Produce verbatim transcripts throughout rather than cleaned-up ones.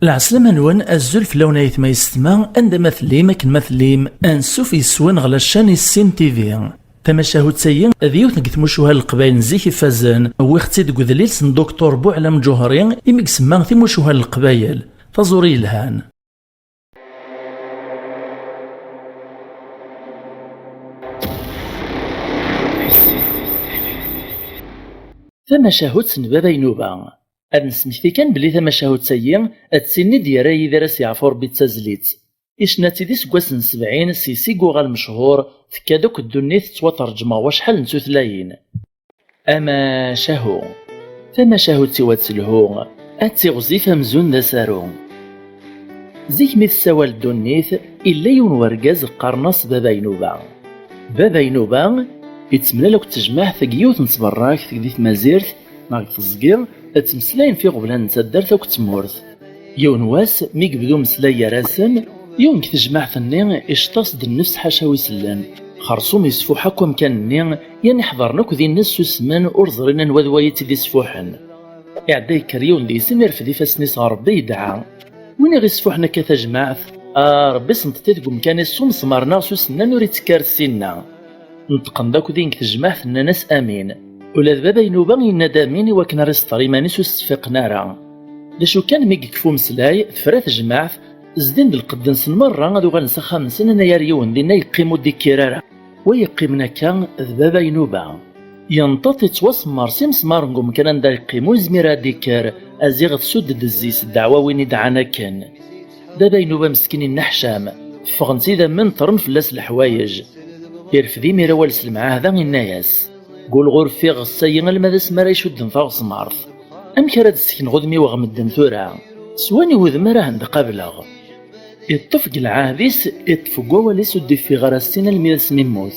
Lɛeslama-nwen, azul fell-awen ayetma yessetma, anda ma tellim, akken ma tellim, ansuf yes-wen ɣer la chaîne Issin T V. Tamacahut-ayi d yiwet deg tmucuha n Leqbayel n zik ifazen, wwiɣ-tt-id deg udlis n Doctor Buɛlam Ǧuhri, imi isemma Timucuha n Leqbayel, taẓuri yelhan. Tamacahut n Baba Inuba. Ad nesmekti kan belli tamacahut-ayi ad d-tinni d-yerra Yidir Ad s-yeɛfu Rebbi d tazlit. Icenna-tt-id iseggasen n sebɛin, s yes i yuɣal mechuṛ, tekka-d akk ddunit tettwaterǧem ɣer wacḥal n tutlayin. Amacahu. Tamacahut-iw ad telhu, ad tiɣzif amzun d asaru. Zik mi tessawal ddunit, illa yiwen wergaz qqaren-as Baba Inuba. Baba Inuba, ittemlal akked tejmaɛt deg yiwet n tberrakt di tmazirt neɣ deg teẓgi, ttmeslayen f iɣeblan n taddart akked tmurt. Yiwen wass, mi yebda umeslay gar-asen, yiwen deg tejmaɛt-nni iceṭṭ-as-d nnefs ḥaca wi sellen. Xerṣum yesfuḥ akk amkan-nni, yan iḥeḍren akk dinna ssusmen, ur ẓrin anwa d wayi tt-id-isfuḥen. Iɛedda yekker yiwen deg-sen, irfed ifassen-is ɣer Rebbi, yedɛa: Win i ɣ-isfuḥen akka tajmaɛt? A Rebbi, senṭeṭ-it deg umkan-is s umesmar-nneɣ s usennan ur ittekki ara ssinna. Neṭqen-d akk din deg tejmaɛt, nnan-as amin. Ula d Baba Inuba yenna-d amin i wakken ara iseṭṭer iman-is ur s-ttfiqen ara. D acu kan, mi yekfa umeslay, tefra tejmaɛt, zdin-d lqedd-nsen merra ad uɣalen s axxam-nsen, anayer yiwen dinna yeqqim ur d-ikkir ara. Wa yeqqimen akka d Baba Inuba. Yenṭeḍ ittwasemmer s imesmaren deg umkan anda yeqqim, ur yezmir ad d-ikker, aziɣ tsudd-d zzi-s ddeɛwawin i dɛan akken. Baba Inuba meskin inneḥcam, ffɣen-t idammen, ṭṭren fell-as leḥwayeǧ. Irfed imir awal s lemɛahda, inna-yas: Gul ɣur ffiɣ ɣess-ayi alma d asmi ara icudden taɣesmart. Amek ara d-ssekneɣ udem-iw ɣer medden tura? S wani wudem ara hen-d-qableɣ? Iṭṭef deg lɛahd-is, iṭṭef deg wawal-is, ur d-iffiɣ ara ssin almi d asmi yemmut.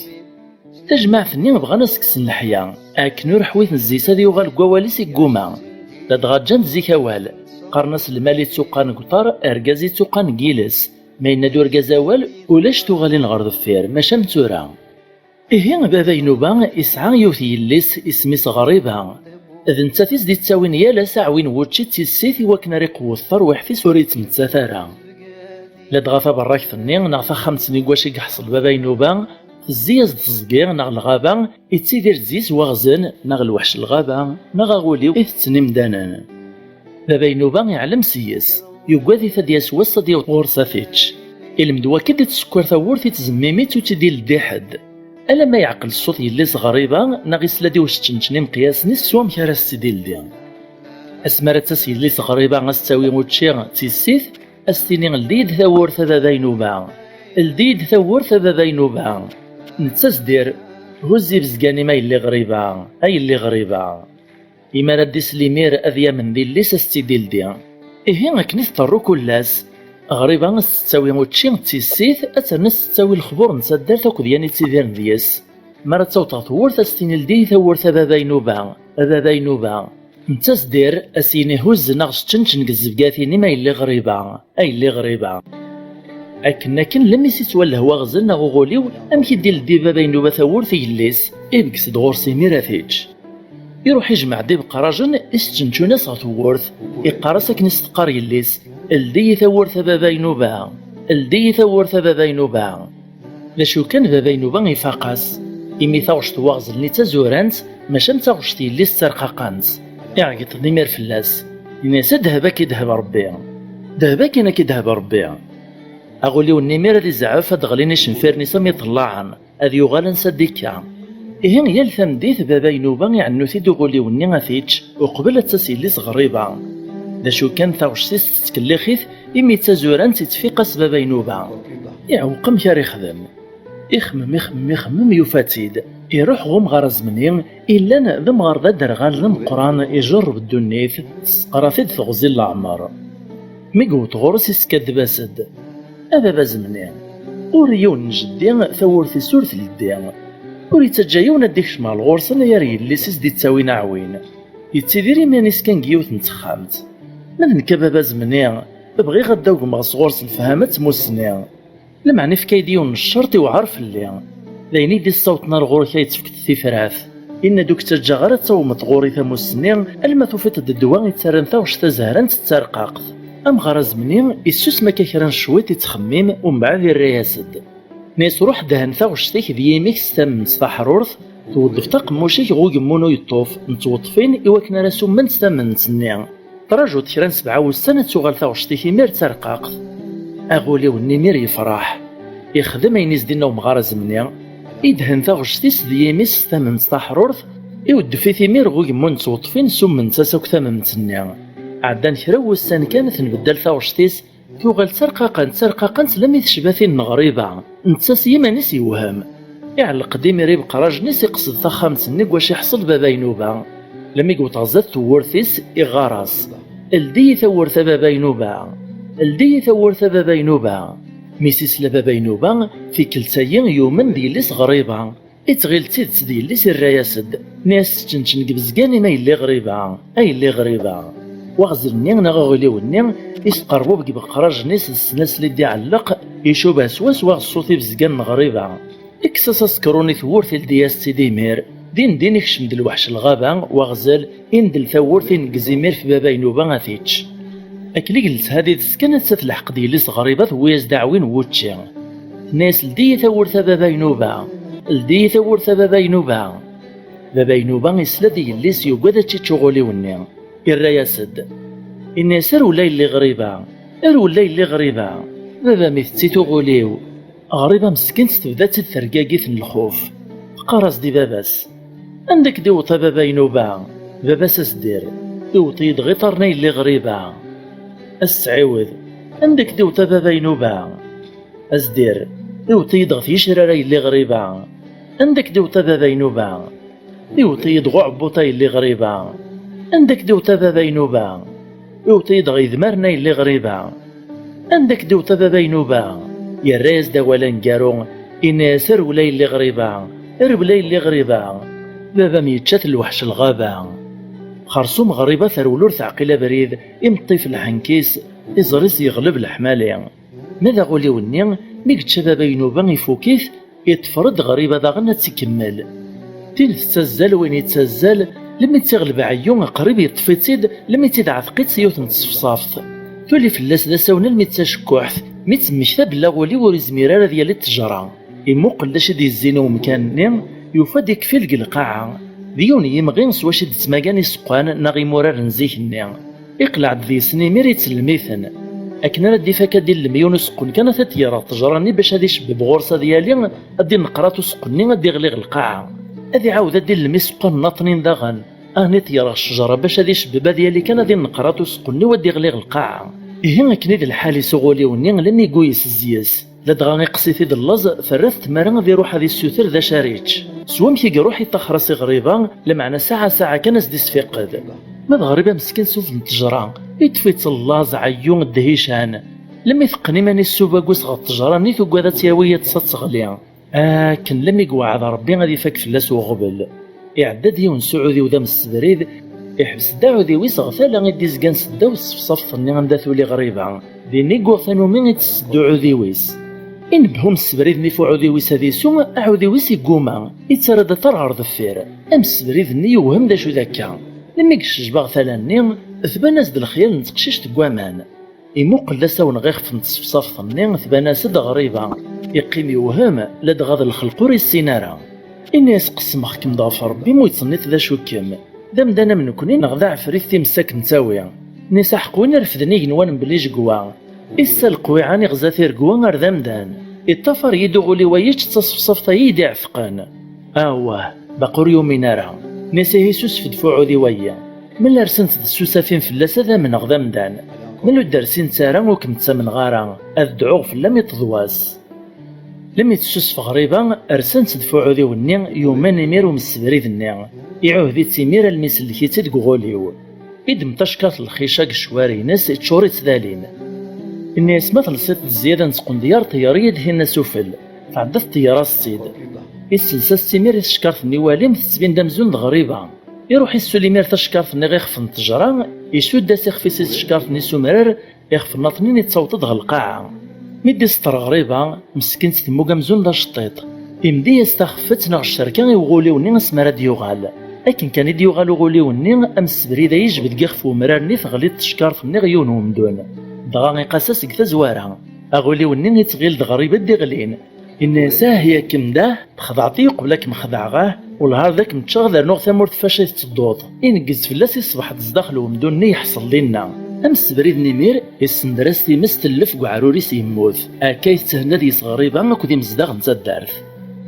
Tajmaɛt-nni bɣan ad s-kksen leḥya, akken ur ḥwiten zzi-s ad yuɣal deg wawal-is, igguma. Ladɣa ǧǧan-d zik awal, qqaren-as: Lmal ittuqqan deg uṭar, argaz ittuqqan deg yiles. Ma yenna-d urgaz awal, ulac tuɣalin ɣer deffir, maca am tura. Ihi, Baba Inuba isɛa yiwet yelli-s, isem-is Ɣriba. D nettat i s-d-ittawin yal ass aɛwin n wučči d tissit i wakken ara iqewwet tarwiḥt-is ur yettmettat ara. Ladɣa taberrakt-nni neɣ taxxamt-nni deg wacu i yeḥṣel Baba Inuba, tezzi-yas-d teẓgi neɣ lɣaba, ittidir zzi-s waɣzen neɣ lweḥc n lɣaba, neɣ aɣuliw itetten imdanen. Baba Inuba iɛlem s-yes, yuggad-it ad d-yas wass ad yaweḍ ɣur-s ad t-ičč. Ilmend wakka-d i tsekker tawwurt i tzemmim-itt ur tt-id-ileddi ḥedd. Alamma yeɛqel ṣṣut yelli-s Ɣriba, neɣ isla-d i uceččenčen imeqyasen-is s wamek ara s-tt-id-ildi. Asmi ara d-tas yelli-s Ɣriba ad s-tawi učči d tissit, ad s-tini: Ldi-yi-d tawwurt a Baba Inuba. Ldi-yi-d tawwurt a Baba Inuba. Netta ad s-d-irr: Huzz ibezgan-im a yelli Ɣriba, a yelli Ɣriba. Imi ara d-isel imir ad yamen d illi-s ad s-tt-id-ildi. Ihi akken i tḍerru kul ass. Ɣriba ad s-tettawi učči d tissit, ad terna ad s-tettawi lexbur n taddart akked yan ittidiren deg-s. Mi ara d-taweḍ ɣer tewwurt ad s-tini: Ldi-yi tawwurt a Baba Inuba, a Baba Inuba. Netta ad s-d-irr, ad s-yini: Huzz neɣ seččenčen deg zzebgat-inem a yelli Ɣriba, a yelli Ɣriba. Akken akken, lemmi s-ittwalleh waɣzen neɣ uɣuliw, amek i d-ileddi Baba Inuba tawwurt i yelli-s, ibges-d ɣur-s imir ad t-ičč. Iruḥ ijmeɛ-d ibeqrajen, iseččenčun-as ɣer tewwurt, iqqar-as akken i s-teqqar yelli-s: Ldi-yi tawwurt a Baba Inuba, ldi-yi tawwurt a Baba Inuba. D acu kan, Baba Inuba ifaq-as, imi taɣect n waɣzen-nni d tazurant, maca am taɣect n yelli-s d tarqaqant. Iɛeggeḍ-d imir fell-as, yenna-yas: A ddheb-agi ddheb Rebbi! Ddheb-agi nekk i ddheb Rebbi! Aɣuliw-nni imir ad izeɛɛef, ad d-ɣlin icenfiren-is am iṭellaɛen, ad yuɣal ansa d-ikka. Ihi yal tameddit Baba Inuba iɛennu-t-id uɣuliw-nni ad t-ičč, uqbel ad d-tas yelli-s Ɣriba. D acu kan, taɣect-is tettkellix-it, imi d tazurant ittfiq-as Baba Inuba. Iɛewweq amek ara ixdem. Ixemmem, ixemmem, ixemmem, yufa-tt-id. Iruḥ ɣer umɣar azemni, illan d amɣar d aderɣal d ameqqran, ijerreb ddunit, tesseqra-t-id teɣzi n leɛmer. Mi yewweḍ ɣur-s, iskaddeb-as-d: A baba azemni, ɣur-i yiwen n jeddi, tawwurt-is ur tleddi. Ur ittaǧǧa yiwen ad d-ikcem ɣer ɣur-s, anayer yelli-s i s-d-ittawin aɛwin. Yettidir iman-is kan deg yiwet n texxamt. Ma d nekk a baba azemni, bɣiɣ ad d-agmeɣ sɣur-s lefhama d tmussni. Lameɛna ifka-yi-d yiwen n ccerṭ iwɛer fell-i. D ayen i d-issawṭen ar ɣur-k ad yi-d-tefkeḍ tifrat. Inna-d ur k-ttaǧǧaɣ ara ad tawmeḍ ɣur-i tamussni, alma tufiḍ-d ddwa ittarran taɣect tazehlant d tarqaqt. Amɣar azemni issusem akka kra n cwiṭ, ittxemmim, umbeɛd irra-yas-d: Nni-as, ruḥ dhen taɣect-ik d yimi-k s tamment taḥrurt, tweddef taqemmuc-ik ɣ ugemmun u yeṭṭuf n tweṭṭfin i wakken ara summent tamment-nni. Trajuḍ kra n sebɛa wussan ad tuɣal taɣect-ik imir d tarqaqt. Aɣuliw-nni imir yefreḥ. Ixdem ayen i s-d-inna umɣar azemni. Idhen taɣect-is d yimi-s s tamment taḥrurt, iweddef-it imir ɣ ugemmun n tweṭṭfin summent-as akk tamment-nni. Ɛeddan kra n wussan kan, tenbeddal taɣect-is, tuɣal d tarqaqant, d tarqaqant, lammi tecba tin n Ɣriba. Netta s yiman-is yewhem. Iɛelleq-d imir ibeqrajen-is, iqsed taxxamt-nni deg wacu iḥṣel baba Inuba. Lammi yewweḍ ɣer zdat tewwurt-is, iɣɣar-as: Ldi-yi tawwurt a baba Inuba! Ldi-yi tawwurt a baba Inuba! Mi s-isla baba Inuba, tikkelt-agi yumen d yelli-s Ɣriba. Ittɣil d tidet d yelli-s, irra-yas-d, nni-as: Teččenčen deg Bezgan-im a yelli Ɣriba, a yelli Ɣriba. Waɣzel-nni neɣ aɣiliw-nni isqerrub deg ibeqrajen-is d ssnasel i d-iɛelleq, icuba swaswa ɣ ṣṣut ibezgan n Ɣriba. Ikkes-as asekṛun i tewwurt, ildi-yas-tt-id imir. Din din ikcem-d lweḥc n lɣaba, waɣzel, indel tawwurt, ineggez imir f baba Inuba ad t-ičč. Akken i yelsa ad ides kan, atta telḥeq-d yelli-s Ɣriba, tewwi-yas-d aɛwin n wučči. Tenna-yas: Ldi-yi tawwurt a baba Inuba! Ldi-yi tawwurt a baba Inuba! Baba Inuba isla-d i yelli-s, yugad ad tt-ičč uɣuliw-nni. Irra-yas-d, inna-yas: Rwel a yelli Ɣriba! Rwel a yelli Ɣriba! Baba-m itett-it uɣuliw! Ɣriba meskint tebda-tt-id tergagit n lxuf. Teqqar-as-d i baba-s: Anda k-d-iwweḍ a baba Inuba? Baba-s asdir: Iwweḍ-iyi-d ɣ iṭarren a yelli Ɣriba. As-tɛiwed: Anda k-d-iwweḍ a baba Inuba? Asdir: Iwweḍ-iyi-d ɣef yicrar a yelli Ɣriba. Anda k-d-iwweḍ a baba Inuba? Iwweḍ-iyi-d ɣ uɛebbuṭ a yelli Ɣriba. Anda k-d-iwweḍ a baba Inuba? Iwweḍ-iyi-d ɣ yedmaren a yelli Ɣriba. Anda k-d-iwweḍ a baba Inuba? Yerra-yas-d awal aneggaru, inna-yas: Rwel a yelli Ɣriba, rwel a yelli Ɣriba. Baba-m yečča-t lweḥc n lɣaba. Xersum Ɣriba terwel ur teɛqil abrid, imeṭṭi f lḥenk-is, iẓri-s yeɣleb leḥmali. Ma d aɣuliw-nni, mi yečča baba Inuba ifuk-it, iṭṭfer-d Ɣriba daɣen ad tt-ikemmel. Tin tettazzal, win yettazzal, lemmi tt-iɣleb ɛeyyu, qrib yeṭṭef-itt-id, lemmi tt-id-ɛteq-itt yiwet n tṣefṣaft. Tuli fell-as d asawen almi d tacekkuḥt, mi tt-temmekta belli aɣuliw ur izmir ara ad yali d ttejra. Imuqel d acu i d-yezzin i umkan-nni, yufa-d ikfil deg lqaɛa. D yiwen n yimɣi s wacu i d-ttmagan iseqqan neɣ imurar n zik-nni. Iqleɛ-d deg-sen imir, ittellem-iten. Akken ara d-ifak ad d-illem yiwen useqqen kan, ad t-id-yerr ɣer ṭṭejra-nni bac ad icebbeb ɣur-s ad yali, ad d-inneqrat useqqen-nni, ad d-iɣli ɣer lqaɛa. Ad iɛawed ad d-illem iseqqan nnaṭnin daɣen, ad ten-id-yerr ɣer ccejra bac ad icebbeb ad yali kan, ad inneqrat useqqen-nni u ad d-iɣli ɣer lqaɛa. Ihi akken i d lḥal-is uɣuliw-nni, lemmi yuyes zzis. Ladɣa iqqes-it-id llaẓ, terra-t tmara ad iruḥ ad issuter d acu ara yečč. S wamek i iruḥ iṭaxer-as i Ɣriba, lameɛna saɛa saɛa kan as-d-isfiqed. Ma d Ɣriba meskin s ufed n ttejra, iṭṭef-itt llaẓ, ɛeyyu, ddihican. Lemmi teqqen iman-is s ubagus ɣer ttejra-nni, tugad ad tt-yawi yiṭes ad teɣli. Akken lemmi iweɛɛed Ṛebbi ad ifak fell-as uɣbel. Iɛedda-d yiwen s uɛudiw d amessebrid, iḥbes-d aɛudiw-is ɣer tala i d-izgan seddaw tṣefṣaft-nni anda tuli Ɣriba. Din i yuɣ tanumi ittess-d uɛudiw-is. Inebbeḥ umessebrid-nni f uɛudiw-is ad isu, aɛudiw-is igguma, ittarra-d aṭar ɣer deffir. Amessebrid-nni yewhem d acu d akka. Lemmi yeccejba ɣer tala-nni, tban-as-d lexyal n teqcict deg waman. Imuqel d asawen ɣ ixef n tṣefṣaft-nni, tban-as-d Ɣriba. Iqqim yewhem, ladɣa d lxelq ur issin ara. Ini-as qessmeɣ-kem-d ɣef Ṛebbi, mu yettsenniṭ d acu-kem. D amdan am nekni neɣ d aɛefrit times ad kem-tawi? Nni-as aḥeqq win irefden igenwan n Bli Jegwa. Issa leqwiɛa n iɣza tiregwa ar d amdan. Iṭṭafar-iyi-d uɣuli wa yečč d taṣefṣaft-ayi i d-iɛetqen. Awah, baqi ur yumin ara. Nni-as ihi susef-d f uɛudiw-ayi. Ma la rsent-d tsusafin fell-as ad amneɣ d amdan. Ma la ur d-rsint ara ur kem-ttamneɣ ara. Ad dɛuɣ fell-am iṭṭ d wass. Lemmi tessusef Ɣriba, rsant-d f uɛudiw-nni, yumen imir umessebrid-nni. Iɛuhed-itt imir almi isellek-itt-id deg uɣuliw. Iddem tacekkart n lxica deg ccwari-ines, iččur-itt d alin. Ini-as ma telsiḍ-d zzyada n tqendyar, ṭeyyer-iyi-d tinna sufel. Tɛedda tṭeyyer-as-tt-id. Issels-as-tt imir i tcekkart-nni walim, tettbin-d amzun d Ɣriba. Iruḥ issul imir tacekkart-nni ɣ ixef n ttejra, isudd-as ixef-is i tcekkart-nni s umrar, ixef nnaṭnin ittaweḍ-d ɣer lqaɛa. Mi d-iseṭṭer Ɣriba, meskint temmug amzun d aceṭṭiṭ. Imdi-yas taxeffet neɣ ccerka i uɣuliw-nni asmi ara d-yuɣal. Akken kan i d-yuɣal uɣuliw-nni, amessebrid-a yejbed deg ixef umrar-nni, teɣli-d tcekkart-nni ɣ yiwen wemdun. Dɣa iqas-as deg tazwara. Aɣiliw-nni ittɣil d ɣrib i d-iɣlin. Inna-yas: "Ah, yakem dah, txedɛeḍ-iyi qbel ad kem-xedɛeɣ, ah, welhar d ad kem-ččeɣ ad rnuɣ tamurt f wacu i tettedduḍ." Ineggez fell-as, iṣbeḥ-d zdaxel wemdu-nni yeḥṣel dinna. Amsebrid n imir, issennder-as times tellef deg uɛrur-is yemmut. Akka i tetthenna deg-s ɣriba akked imezdaɣ n taddart.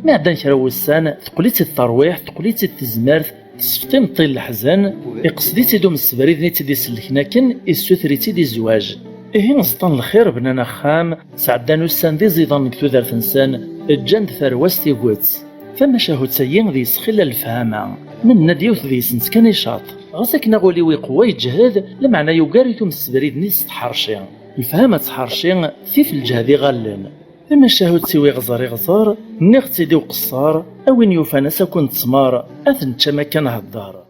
Mi ɛeddan kra n wussan, teqqel-itt-id terwiḥt, teqqel-itt-id tezmert, tesfeḍ imeṭṭi n leḥzen, iqsed-itt-id umsebrid-nni i tt-id-isellken akken, issuter-itt-id i zzwaǧ. Ihi, ẓeṭṭen lxir, bnan axxam, sɛeddan ussan d iẓidan deg tudert-nsen, ǧǧan-d tarwa s tiget. Tamacahut-agi deg-s xilla lefhama, nenna-d yiwet deg-sent kan icaṭ. Ɣas akken aɣiliw iqewwa yeǧhed, lameɛna yugar-it umsebrid-nni s tḥerci. Lefhama d tḥerci, tif lǧehd iɣallen. Tamacahut-iw iɣẓer iɣẓer, nniɣ-tt-id i uqeṣṣer, a win yufan ass akk n ttmer, ad t-nečč am akka nhedder.